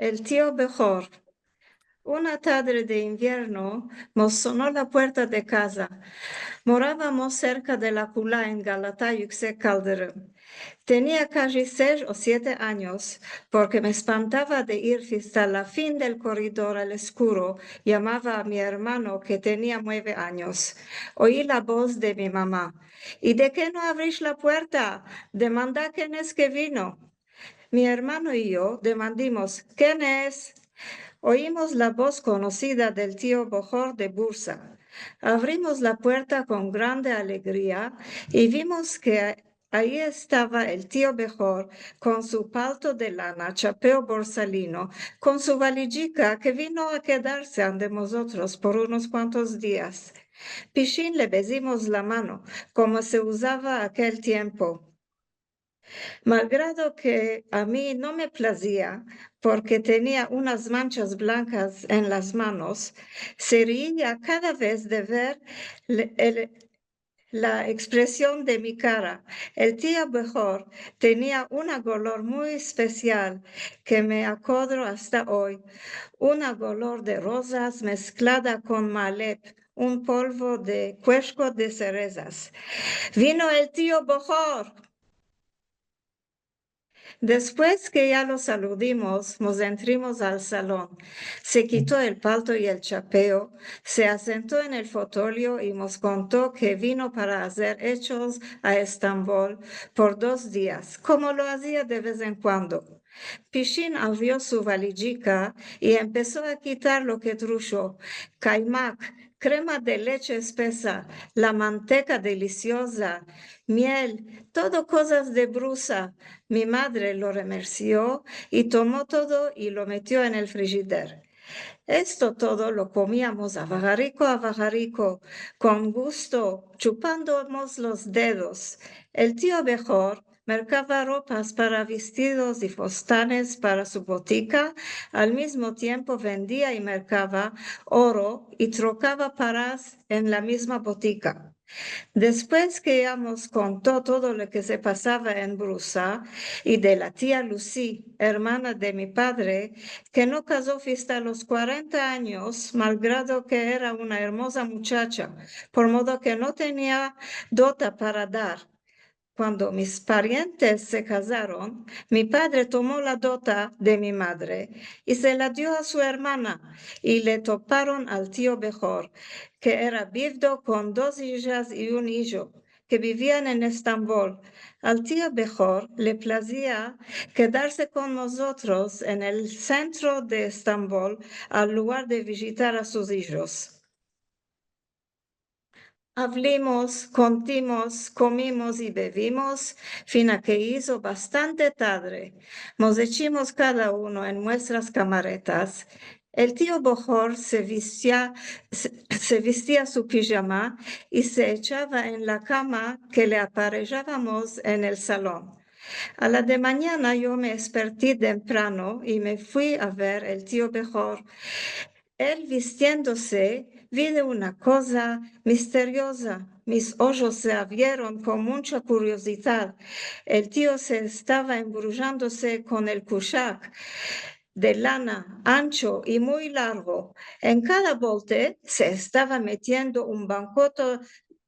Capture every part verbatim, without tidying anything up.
El tio Behor. Una tadre de invierno mos sono la puerta de kaza. Moravamos serka de la kula en Galata Yuksek Kaldırım. Tenia kaji sesh o siete anyos, porke me espantava de ir fista la fin del koridor al eskuro, yamava a mi ermano ke tenia mueve anyos. Oyi la boz de mi mama: "I de ke no avrish la puerta? Demanda ken es ke vino." Mi ermano i yo demandimos: "Ken es?" Oyimos la boz konosida del tio Behor de Bursa. Avrimos la puerta kon grande alegria i vimos ke ayi estava el tio Behor kon su palto de lana, chapeo borsalino, kon su valijika ke vino a kedarse ande mozotros por unos kuantos dias. Pishin le bezimos la mano, komo se uzava akel tiempo. Malgrado ke a mi no me plazia, porke tenia unas manchas blankas en las manos, se riia kada vez de ver le-, el, la ekspresion de mi kara. El tio Behor tenia una golor muy espesial ke me akodro asta oy, una golor de rozas mesklada kon malep, un polvo de kueshko de serezas. "Vino el tio Behor!" Despues ke ya lo saludimos, mos entrimos al salon. Se kito el palto i el chapeo, se asento en el fotolio i mos konto ke vino para azer echos a Estambol por dos dias, komo lo azia de vez en kuando. Pishin avrio su valijika i empeso a kitar lo ke trusho: kaymak, krema de leche espesa, la manteka delisioza, miel, todo kozas de Bursa. Mi madre lo remersio i tomo todo i lo metio en el frijider. Esto todo lo komiamos avahariko, avahariko, kon gusto, chupandromos los dedos. El tio Behor merkava ropas para vestidos i fustanes para su botika, al mizmo tiempo vendia i merkava oro i trokava paras en la mizma botika. Despues ke ya mos konto todo lo ke se pasava en Bursa i de la tia Lusi, ermana de mi padre, ke no kazo fista los kuarenta anyos, malgrado ke era una ermoza muchacha, por modo ke no tenia dota para dar. Kuando mis parientes se kazaron, mi padre tomo la dota de mi madre i se la dio a su ermana, i le toparon al tio Behor, ke era bivdo kon dos ijas i un ijo, ke bivian en Estambol. Al tio Behor le plazia kedarse kon mozotros en el sentro de Estambol, al lugar de vijitar a sus ijos. Avlimos, kontimos, komimos i bevimos, fina ke izo bastante tadre. Mos echimos kada uno en muestras kamaretas. El tio Behor se vistia, se, se vistia su pijama i se echava en la kama ke le aparejavamos en el salon. A la de manyana yo me esperti temprano i me fui a ver el tio Behor. El vistiendose, vi de una koza misterioza. Mis ojos se avrieron kon muncha kuriozidad. El tio se estava embrujandose kon el kushak de lana, ancho i muy largo. En kada bolte se estava metiendo un bankoto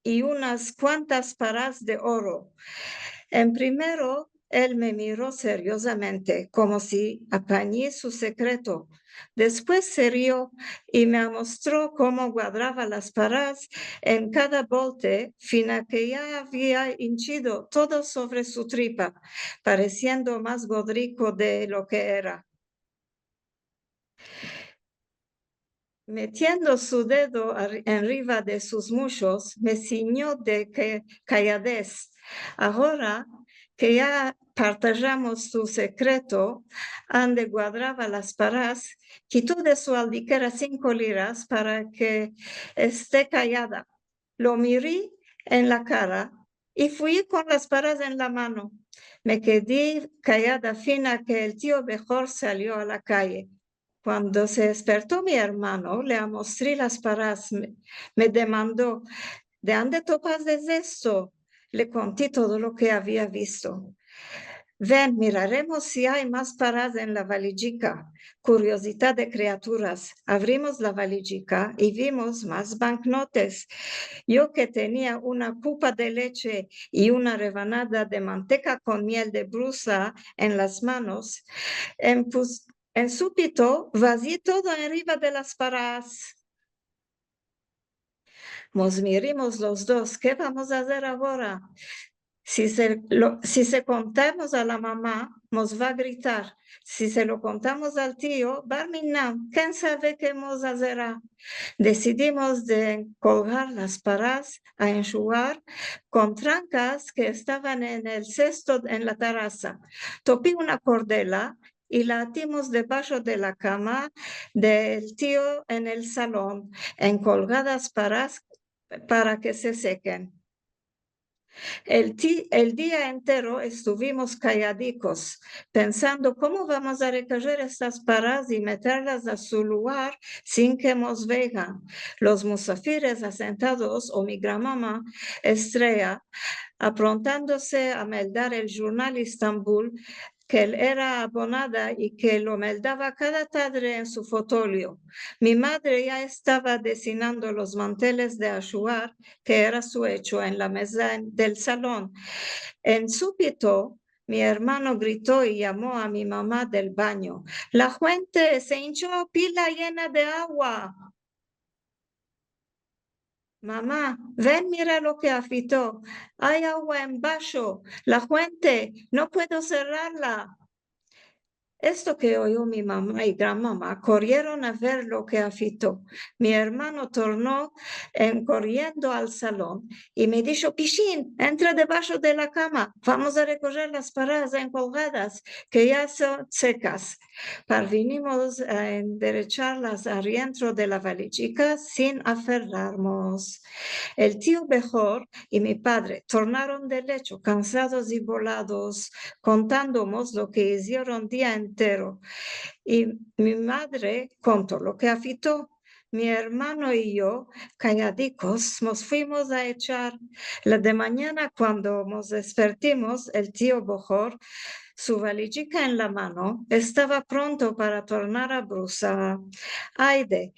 i unas kuantas paras de oro. En primero, el me miro seriozamente, komo si apanyi su sekreto. Despues se rio i me amostro komo guadrava las paras en kada bolte, fina ke ya avia inchido todo sovre su tripa, paresiendo mas godriko de lo ke era. Metiendo su dedo ar-, enriva de sus mushos, me sinyo de ke-, kayades. Agora ke ya partajamos su sekreto, ande guadrava las paras, kito de su aldikera sinko liras para ke este kayada. Lo miri en la kara i fuyi kon las paras en la mano. Me kedi kayada fina ke el tio Behor salio a la kaye. Kuando se esperto mi ermano, le amostri las paras. Me, me demando: "De ande topaste esto?" Le konti todo lo ke avia visto. Ven, miraremos si ay mas paras en la valijika. Kuriozidad de kriaturas. Avrimos la valijika i vimos mas banknotes. Yo ke tenia una kupa de leche i una rebanada de manteka kon miel de Brusa en las manos, en pus-, en supito vazi todo enriva de las paras. Mos mirimos los dos, ke vamos a azer agora? Si se lo, si se kontamos a la mama, mos va a gritar. Si se lo kontamos al tio, Barminan, ken save ke mos azera? Desidimos de enkolgar las paras a enshugar kon trankas ke estavan en el sesto en la terasa. Topi una kordela i la atimos debasho de la kama del tio en el salon, enkolgadas paras, para ke se seken. El ti-, el dia entero estuvimos kayadikos, pensando komo vamos a rekojer estas paras i meterlas a su lugar sin ke mos vean. Los musafires asentados, o mi granmama Estrea, aprontandose a meldar el jurnal Istambul, ke el era abonada i ke lo meldava kada tadre en su fotolio. Mi madre ya estava desinando los manteles de ashugar, ke era su echo, en la meza en, del salon. En supito, mi ermano grito i yamo a mi mama del banyo: La fuente, se incho pila yena de agua! Mama, ven, mira lo ke afito. Ay agua embasho. La fuente, no puedo serrarla. Esto ke oyo mi mama i granmama korrieron a ver lo ke afito. Mi ermano torno en korriendo al salon i me disho: Pishin, entra debasho de la kama, vamos a rekojer las paras enkolgadas, ke ya son sekas. Parvinimos a enderecharlas arientro de la valijika sin aferrarmos. El tio Behor i mi padre tornaron del echo, kansados i bolados, kontandomos lo ke izieron dia entero. I mi madre konto lo ke afito. Mi ermano i yo, kayadikos, mos fuimos a echar. La demanyana, kuando mos despertimos, el tio Behor, su valijika en la mano, estava pronto para tornar a Brusa. Ayde,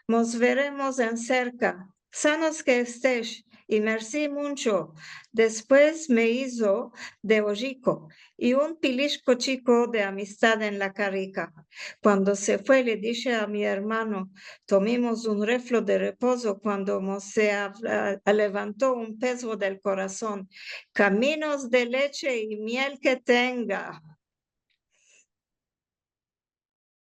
mos veremos en serka. Sanos ke estesh, i mersi muncho. Despues me izo de ojiko i un pilishko chiko de amistad en la karika. Kuando se fue, le dishe a mi ermano, tomimos un reflo de repozo kuando mo se a-, a-, alevanto un pezvo del korason. Kaminos de leche i miel ke tenga.